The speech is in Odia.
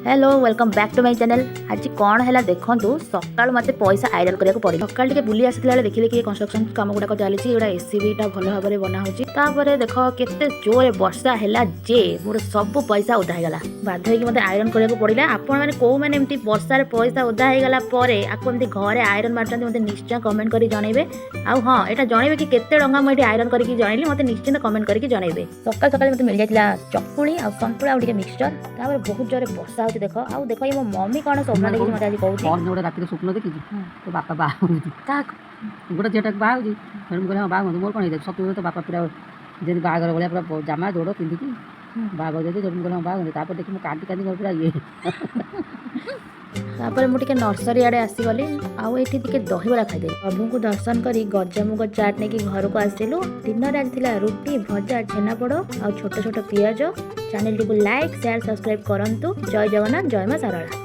Hello, welcome back to my channel. ଆଜି କ'ଣ ହେଲା ଦେଖନ୍ତୁ। ସକାଳୁ ମୋତେ ପଇସା ଆଇରନ୍ କରିବାକୁ ପଡ଼ିଲା। ସକାଳୁ ଟିକେ ବୁଲି ଆସିଥିଲା ବେଳେ ଦେଖିଲି କି କନଷ୍ଟ୍ରକ୍ସନ୍ କାମ ଗୁଡ଼ାକ ଚାଲିଛି। ଏଗୁଡ଼ା ଏସିବିଟା ଭଲ ଭାବରେ ବନା ହେଉଛି। ତାପରେ ଦେଖ, କେତେ ଜୋରେ ବର୍ଷା ହେଲା ଯେ ମୋର ସବୁ ପଇସା ଓଦା ହେଇଗଲା। ବାଧ୍ୟ ହେଇକି ମୋତେ ଆଇରନ୍ କରିବାକୁ ପଡ଼ିଲା। ଆପଣମାନେ କୋଉମାନେ ଏମିତି ବର୍ଷାରେ ପଇସା ଓଦା ହେଇଗଲା ପରେ ଆକୁ ଏମିତି ଘରେ ଆଇରନ୍ ମାରୁଛନ୍ତି, ମୋତେ ନିଶ୍ଚୟ କମେଣ୍ଟ କରି ଜଣେଇବେ। ଆଉ ହଁ, ଏଇଟା ଜଣେଇବେ କି କେତେ ଟଙ୍କା ମୁଁ ଏଠି ଆଇରନ୍ କରିକି ଜଣେଇଲି, ମୋତେ ନିଶ୍ଚିନ୍ତ କମେଣ୍ଟ କରିକି ଜଣେଇବେ। ସକାଳୁ ସକାଳୁ ମୋତେ ମିଳିଯାଇଥିଲା ଚକୁଳି ଆଉ ସନ୍ତୁଳା ଆଉ ଟିକେ ମିକ୍ସଚର। ତାପରେ ବହୁତ ଜୋରେ ବର୍ଷା ହେଉଛି ଦେଖ। ଆଉ ଦେଖ, ଏଇ ମୋ ମମି କ'ଣ ସ୍ୱପ୍ନ ଦେଖିଛି, ମୋତେ ଆଜି କହୁଛି। ପରଦିନ ଗୋଟେ ରାତିରେ ସ୍ୱପ୍ନ ଦେଖିଛି, ତୋ ବାପା ବାହା ହେଉଛି। କାହାକୁ? ଗୋଟେ ଝିଅଟାକୁ ବାହା ହେଉଛି। ତେଣୁ ମୁଁ କହିଲି, ହଁ, ବାହା ହୁଅନ୍ତୁ, ମୋର କ'ଣ ହେଇଯାଉଛି। ସତ ତ ବାପା ପୁରା ଯେମିତି ବାହାଘର ଭଳିଆ ପୁରା ଜାମା ଜୋଡ଼ ପିନ୍ଧିକି ବାହାଘର ଯାଉଛି। ସେଠୁ ମୁଁ କହିଲି, ହଁ, ବାହା ହୁଅନ୍ତୁ। ତାପରେ ଦେଖି ମୁଁ କାନ୍ଦି କାନ୍ଦି ମୋର ପୁରା ଇଏ। ତାପରେ ମୁଁ ଟିକେ ନର୍ସରୀ ଆଡ଼େ ଆସିଗଲି ଆଉ ଏଇଠି ଟିକେ ଦହିବରା ଖାଇଦେଲି। ପ୍ରଭୁଙ୍କୁ ଦର୍ଶନ କରି ଗଜାମୁଗ ଚାଟ୍ ନେଇକି ଘରକୁ ଆସିଲୁ। ଦିନରେ ଆଜି ଥିଲା ରୁଟି, ଭଜା, ଛେନାପୋଡ଼ ଆଉ ଛୋଟ ଛୋଟ ପିଆଜ। ଚ୍ୟାନେଲଟିକୁ ଲାଇକ୍, ସେୟାର, ସବସ୍କ୍ରାଇବ୍ କରନ୍ତୁ। ଜୟ ଜଗନ୍ନାଥ, ଜୟ ମା ଶାରଳା।